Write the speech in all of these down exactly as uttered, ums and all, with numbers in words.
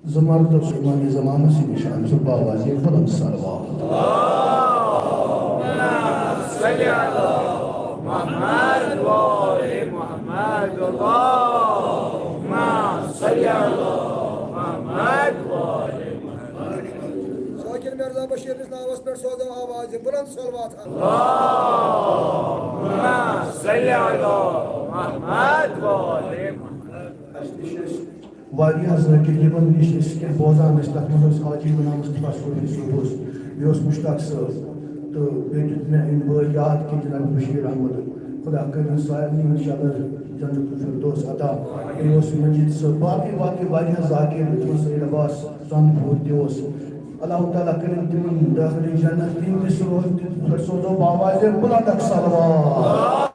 زٕ مرتبہٕ سُہ امام زمانس نِشان چھُ بابا جی بلند صلوات۔ اللهم صل على محمد وآل محمد۔ اللهم صل على محمد وآل محمد۔ ذاکر مرزا بشیرس ناوس پٮ۪ٹھ سوزو آواز بلند صلوات۔ اللهم صل على محمد وآل محمد۔ اَسہِ نِش ٲسۍ واریاہ ذٲکِر یِمن نِش أسۍ کینٛہہ بوزان ٲسۍ، تَتھ منٛز اوس حاجی غلام مصطفیٰ صوفی صٲب اوس، بیٚیہِ اوس مشتاق صٲب، تہٕ بیٚیہِ دیُت مےٚ أمۍ بٲے یاد کہِ جناب بشیٖر احمد۔ خدا کٔرِن سارنٕے انشاءاللہ جنت الفردوس عطا۔ بیٚیہِ اوس مجید صٲب، باقٕے باقٕے واریاہ ذاکر، یَتھ منٛز سید عباس زنٛد پھوٗر تہِ اوس۔ اللہ تعالیٰ کٔرِن تِمن دٲخلٕے جنت، تِم تہِ سوز-، تِم تہِ سوزو بابا جی بلند اکھ صلوات۔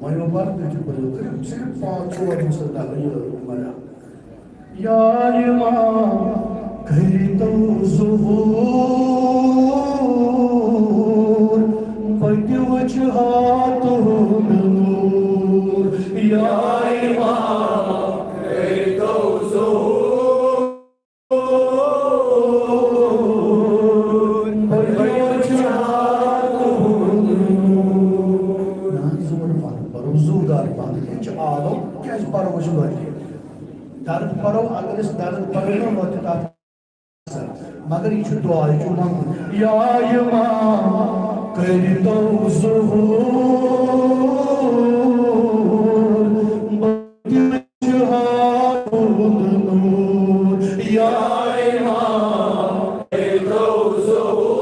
وۄنۍ وۄنۍ پَرُن تہِ چھُ پٔرِو، کٔرِو صرف پانٛژھ ژور مُسلسل یہِ مرا۔ یا امام کٔرۍتو ظہوٗر، بہٕ تہِ وٕچھِ ہا تُہُنٛد نوٗر۔ یا امام کٔرۍتو ظہوٗر، نہ، زور پہن پرو، زوردار پہن۔ یہِ چھُ عالم، کیازِ پرو أسۍ لۄتہِ؟ درد پرو، اگر أسۍ درد پرو نہ لۄتہِ، تتھ مگر یہِ چھُ دُعا، یہِ چھُ منٛگُن۔ یا امام کٔرۍتو ظہوٗر، بہٕ تہِ وٕچھِ ہا تُہُنٛد نوٗر۔ یا امام کٔرۍتو ظہوٗر،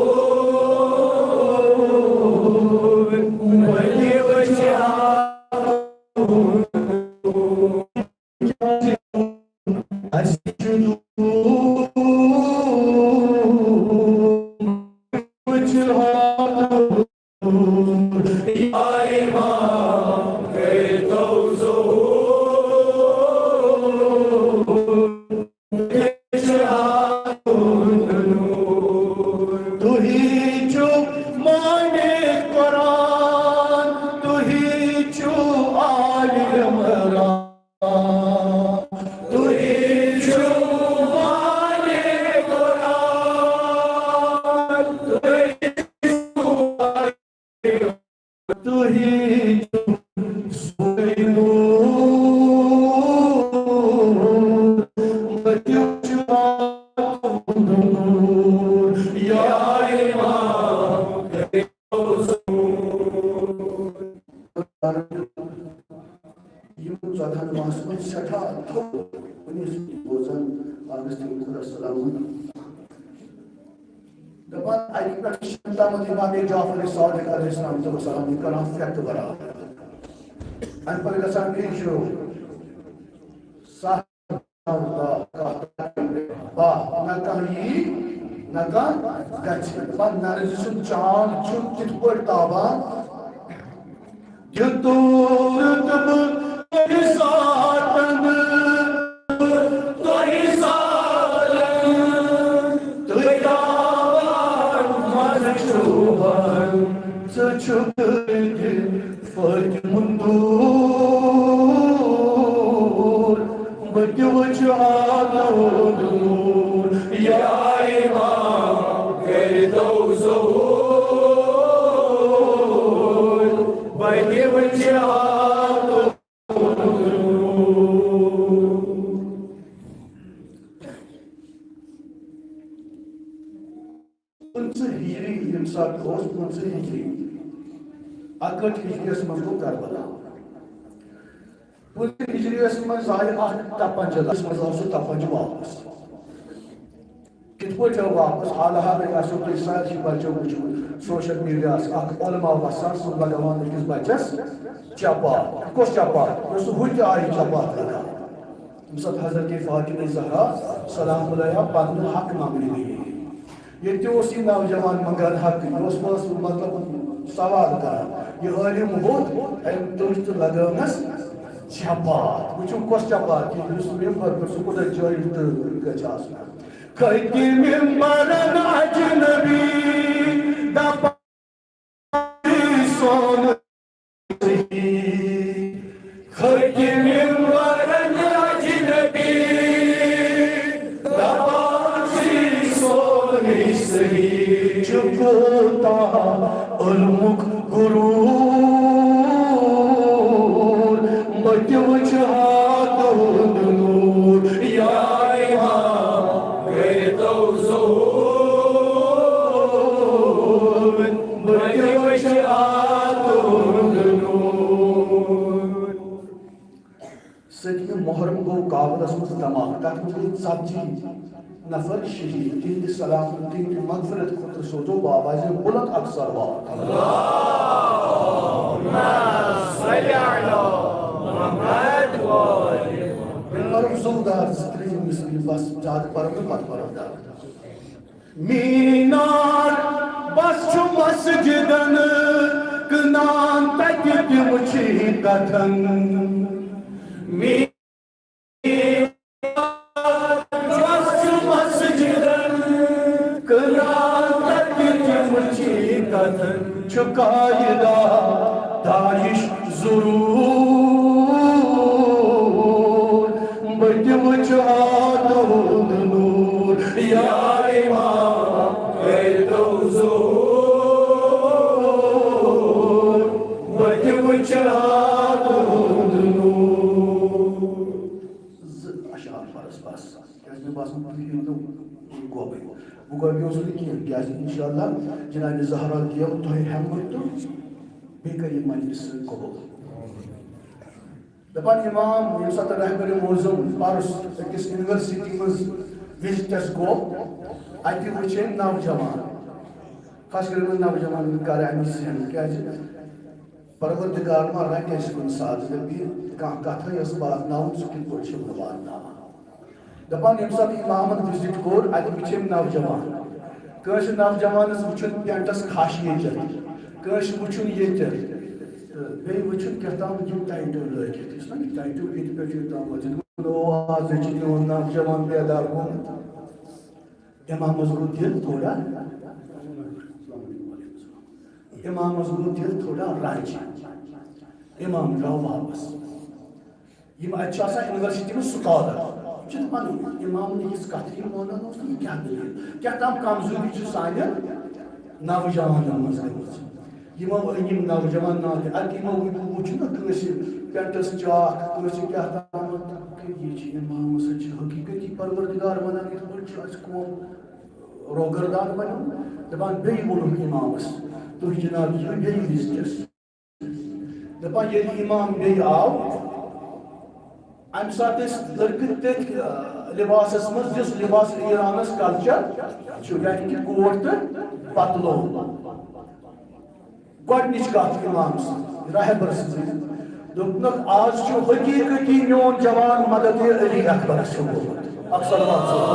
بہٕ تہِ وٕچھِ ہا تُہُنٛد نوٗر۔ اَسہِ چھُ دوٗر، وٕچھِ ہا دوٗر۔ یا امام کٔرۍتو ظہوٗر، وٕچھِ ہا دوٗر۔ تُہی چھِو مانع قرآن، تُہی چھِو عالم عمران۔ تُہی چھِو مانع قرآن، تُہی چھِو، تُہی چھِو سورُے نوٗر، بہٕ تہِ چھُس نوٗر۔ یا امام، یِم ژۄدہَن ماہَس منٛز سٮ۪ٹھاہ تھوٚد کُنہِ سۭتۍ بوزان آغسطیٖن علیہ السلامَن۔ دَپان، اَتہِ پٮ۪ٹھ چھِ شیطانَن امام جعفر صادق علیہ السلام تہٕ وسلام یہِ کران فِتنہٕ برابر۔ اَمہِ پَتہٕ گژھان بیٚیہِ شروع۔ سَتھ با، نہ کانٛہہ یی، نہ کانٛہہ گژھِ۔ پتہٕ نرِ سُنٛد چاند چھُ کِتھ پٲٹھۍ تابان؟ دیُتوٗتھ بہٕ تۄہہِ ساتن، تۄہہِ ساتن، تُہۍ تابان منٛز چھُوہن، ژٕ چھُکھ تہِ فٲطمہٕ دوٗر، بہٕ تہِ وٕچھِ ہا تُہُنٛد نوٗر۔ یا امام کٔرۍتو ظہوٗر، بہٕ تہِ وٕچھِ ہا تُہُنٛد نوٗر۔ پٕنٛژٕہ ہِجری، ییٚمہِ ساتہٕ اوس پٕنٛژٕہ ہِجری، اَکہٕ ہٲٹھ ہِجریَس منٛز گوٚو کربلا۔ پٕنٛژٕہ ہِجریَس منٛز آیہِ اَکھ تَپَنٛجہِ، منٛز آو سُہ تَپَنٛجہِ واپَس۔ کِتھ پٲٹھۍ آو واپَس؟ حالہ ہَے آسیو تۄہہِ سارِسٕے بَچو وٕچھمُت سوشل میٖڈیاہَس، اَکھ علماء وَسان، سُہ لَگاوان أکِس بَچَس چپاتھ۔ کۄس چپاتھ؟ یۄس سُہ ہُتہِ آیہِ چپاتھ لَگاوان۔ ییٚمہِ ساتہٕ حضرت فاطمہ زہرا سلام اللہ علیہا پنُن حق منگنہِ گٔیے۔ ییٚتہِ تہِ اوس یہِ نوجوان منگان حق، یہِ اوس پانس مطلب سوال کران۔ یہِ عٲلِم ووٚتھ، أمۍ تُج تہٕ لگٲونس چپاتھ۔ وٕچھِو کۄس چپاتھ، یہِ یُس ممبر پٮ۪ٹھ سُہ کوٗتاہ جٲہِل تہٕ گژھِ آسُن۔ کھٔتۍ ممبرن اجنبی، دپان سون خاکِ مِنبَرَن اجنبی، دَپان چھِ سورُے صحیح۔ چھُ کوٗتاہ علمُک غروٗر، بہٕ تہِ وٕچھِ ہا تُہُنٛد نوٗر۔ یا امام، کٔرۍتو ظہوٗر، بہٕ تہِ وٕچھِ ہا تُہُنٛد نوٗر۔ سٔتمہِ محرم گوٚو کابلس منٛز دھماکہٕ، تتھ منٛز گٔے ژتجی نفر شہید، تِہنٛدِ سلامت، تِہنٛدِ مغفرت خٲطرٕ سوزو بابا جی بلند اقصر وار۔ پرو زودار زٕ ترٛےٚ مصرعہٕ، بس زیادٕ پرو نہٕ، پتہٕ پرو درد۔ مینار بس چھُ مسجدن کٕنان، تتہِ تِم چھِ کتھن۔ مینار بس چھُ مسجدن کٕنان، تتہِ تِم چھِ کتھن۔ چھُ قاعدہ داعش ضرور، بہٕ تہِ وٕچھِ ہا تُہُنٛد نوٗر۔ یا امام، کٔرۍتو ظہوٗر، بہٕ تہِ وٕچھِ ہا تُہُنٛد نوٗر۔ زٕ اشعار فرض بس، کیٛازِ مےٚ باسان تُہۍ یِیِو نہٕ گۄبٕے۔ بہٕ گۄبیوس نہٕ کینٛہہ، کیٛازِ انشاءاللہ جناب زہرا دِیو تۄہہِ ہٮ۪مت تہٕ بیٚیہِ کَرِ یہِ مجلس سۭتۍ قبول۔ دَپان اِمام، ییٚمہِ ساتہٕ رہبر معظم پرُس أکِس یونیورسٹی منٛز وِزٹَس گوٚو، اَتہِ وٕچھ أمۍ نوجوان، خاص کر یِمَن نوجوانَن کَر اَمِچ سٮ۪ن، کیٛازِ پروردگار ما رَٹہِ اَسہِ کُنہِ ساتہٕ، دَپہِ کانٛہہ کَتھا یۄس واتناوُن، سُہ کِتھ پٲٹھۍ چھِ واتناوان۔ دَپان ییٚمہِ ساتہٕ اِمامَن وِزِٹ کوٚر، اَتہِ وٕچھ أمۍ نوجوان۔ کٲنٛسہِ نوجوانَس وٕچھُن پینٹَس کھَش ییٚتٮ۪تھ، کٲنٛسہِ وٕچھُن ییٚتٮ۪تھ، تہٕ بیٚیہِ وٕچھُن کیٛاہ تام یِم ٹایٹو لٲگِتھ۔ یُس نہ یہِ ٹایٹو ییٚتہِ پٮ۪ٹھ یوٚت تام وٲتِتھ۔ گوٚو، آز چھُ میون نوجوان بیدار گوٚمُت۔ اِمامَس گوٚو دِل تھوڑا، اِمامَس گوٚو دِل تھوڑا رنٛج۔ اِمام درٛاو واپَس۔ یِم اَتہِ چھِ آسان یونیورسٹی منٛز سکالر، یِم چھِ دَپان، اِمامَن یِژھ کَتھ یہِ وَنان اوس، یہِ کیٛاہ دٔلیٖل؟ کیٛاہ تام کمزوٗری چھِ سانٮ۪ن نوجوانَن منٛز گٔمٕژ۔ یِمو أنۍ یِم نوجوان ناو دِ، اَدٕ یِمو وٕنہِ وٕچھ نہ کٲنٛسہِ پٮ۪نٛٹَس چاکھ، کٲنٛسہِ کیٛاہ تام، یہِ چھِ اِمامَس سۭتۍ چھِ حقیٖقتی پروردگار وَنان، یِتھ پٲٹھۍ چھُ اَسہِ قوم روگردان بَنیومُت۔ دَپان بیٚیہِ ووٚنُکھ اِمامَس، تُہۍ جِناب یِیِو بیٚیہِ وِزٹَس۔ دَپان ییٚلہِ اِمام بیٚیہِ آو، اَمہِ ساتہٕ ٲسۍ لٔڑکہٕ تٔتھۍ، آ، لِباسَس منٛز، یُس لِباس ایرانَس کلچر چھُ، یعنی کہِ کوٹ تہٕ پتلون۔ گۄڈٕنِچ کَتھ اِمام سٕنٛز، رہبر سٕنٛز، دوٚپنَکھ، آز چھُ حقیٖقتی میون جوان مدد علی اکبرَس چھُ گوٚمُت۔ اکھ صلوات سوزو۔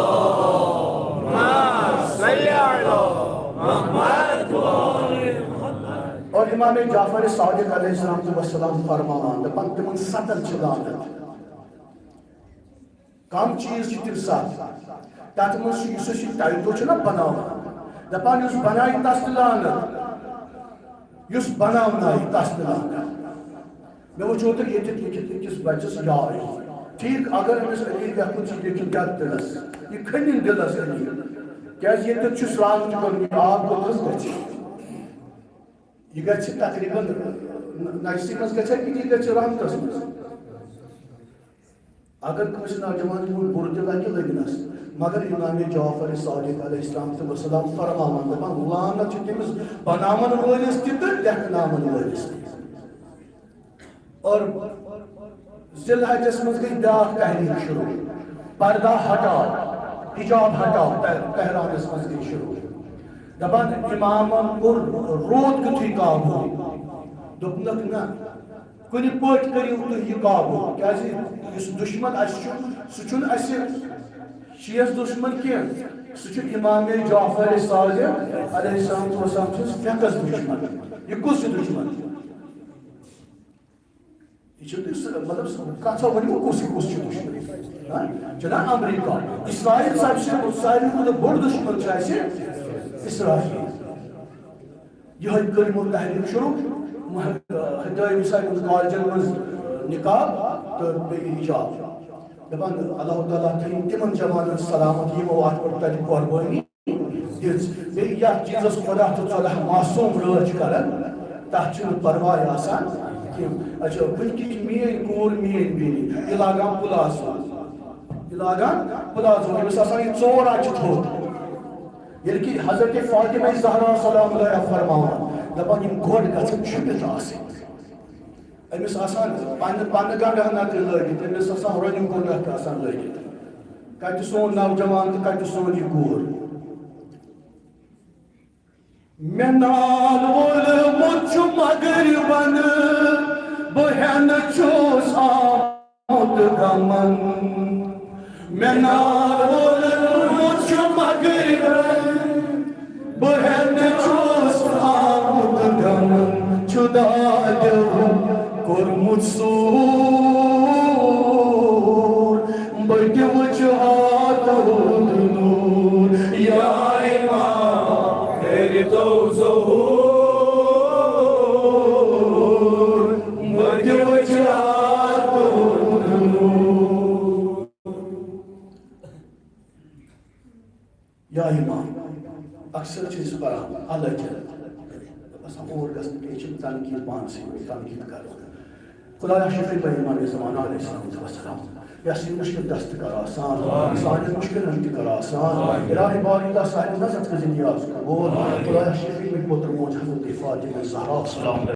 اور امام جعفر صادق علیہ الصلوۃ والسلام فرماوان، دَپان، تِمن ستن چھِ لعنت۔ کم چیز چھِ تِم ستھ؟ تتھ منٛز چھُ یُس أسۍ یہِ ٹایٹو چھُنہ بناوان، دَپان، یُس بنایہِ تس تہِ لعنت، یُس بناونایہِ تس تہِ لعنت۔ مےٚ وٕچھو تۄہہِ ییٚتہِ لیکھِتھ أکِس بَچَس یارٕے۔ ٹھیٖک، اگر أمِس علی لیکھُن چھُ، لیکھِتھ کیٛاہ دِلَس؟ یہِ کھٔنِن دِلَس علی۔ کیٛازِ ییٚتٮ۪تھ چھُ سرٛان تہِ کوٚرمُت، آب کوٚت حظ گژھِ؟ یہِ گژھِ تقریٖباً نجسہِ منٛز گژھِ کِنہٕ یہِ گژھِ رحمتَس منٛز؟ اگر کٲنٛسہِ نوجوان چھُ وُنہِ بُرٕ تہِ لگہِ لٔگنَس، مگر امام جعفر صادق علیہ السلام تہٕ وسلام فرماوان، دَپان، لعنت چھِ تٔمِس بناون وٲلِس تہِ تہٕ لیکھناون وٲلِس تہِ۔ اور ذی الحجس منٛز گٔے بیٛاکھ تحریٖک شروٗع، پردہ ہٹاو، حجاب ہٹاو، تہ-، تہرانس منٛز گٔے شروٗع۔ دَپان اِمامن کوٚر روٗد کیُتھُے قابوٗ، دوٚپنکھ، نہ، کُنہِ پٲٹھۍ کٔرِو تُہۍ یہِ قابوٗ، کیٛازِ یُس دُشمن اَسہِ چھُ، سُہ چھُنہٕ اَسہِ شیٖعس دُشمن کینٛہہ، سُہ چھُ امام جعفر صادق علیہ السلام والسلام سٕنٛز فقس دُشمن۔ یہِ کُس چھُ دُشمن؟ یہِ چھُ تُہۍ سُہ، مطلب، سُہ کَتھ سا ؤنِو، کُس یہِ کُس چھُ دُشمن؟ ہاں؟ چھُنہ امریکہ؟ اسرائیل سب سے ساروی کھۄتہٕ بوٚڑ دُشمن چھُ اَسہِ اسرائیل۔ یِہوٚے کٔر یِمو تحریٖک شروٗع، مہ-، ترٛٲوۍ مثال کالجن منٛز نقاب تہٕ بیٚیہِ حجاب۔ دَپان، اللہ تعالیٰ تھٲیِن تِمن جوانن سلامت، یِمو اتھ پٮ۪ٹھ تتہِ قۄربٲنی دِژ۔ بیٚیہِ یتھ چیٖزس خۄدا تہٕ ژۄداہ معصوم رٲچھ کرن، تتھ چھُنہٕ پرواے آسان کینٛہہ۔ اچھا، وٕنکیٚن چھِ میٲنۍ کوٗر، میٲنۍ بیٚنہِ، یہِ لاگان پلازو، یہِ لاگان پلازو، أمِس آسان یہِ ژور اَچھِ تھوٚد۔ ییٚلہِ کہِ حضرت فاطمہ زہرا سلام اللہ علیہا فرماوان، دَپان، یِم گۄڈٕ گژھن چھُپِتھ آسٕنۍ۔ أمِس آسان پننہِ، پننہِ گنڈٕ ہنا تہِ لٲگِتھ، أمِس آسان رۄنہِ گنڈٕ تہِ آسان لٲگِتھ۔ کتہِ سون نوجوان تہٕ کتہِ سون یہِ کوٗر؟ مےٚ نال وولمُت چھُ مغربن، بہٕ ہٮ۪نہٕ چھُس آمُت غمن۔ مےٚ نال وولمُت چھُ مغربن، بہٕ ہٮ۪نہٕ چھُس آمُت غمن۔ چھُ دادیو کوٚرمُت سوٗر، بہٕ تہِ وٕچھِ ہا تُہُنٛد نوٗر۔ یا امام کٔرۍ تو ظہوٗر، بہٕ تہِ وٕچھِ ہا تُہُنٛد نوٗر۔ یا امام، اکثر چھِ أسۍ پران الگ جایہِ۔ دَپان، اور گژھنہٕ پیٚٹھۍ چھِ تنقیٖد پانسٕے یوت، تنقیٖد کران۔ خدایا شفیع پیغمبر زمانہ علیہ الصلوۃ والسلام، یس یہِ مشکل دست کر آسان، سانٮ۪ن مشکلن تہِ کر آسان۔ الٰہِ باری اللہ سانہِ نظر تہٕ زندگی آز قبول۔ خدایا شفیع میٲنۍ پوتر موج حضرت فاطمہ زہرا سلام۔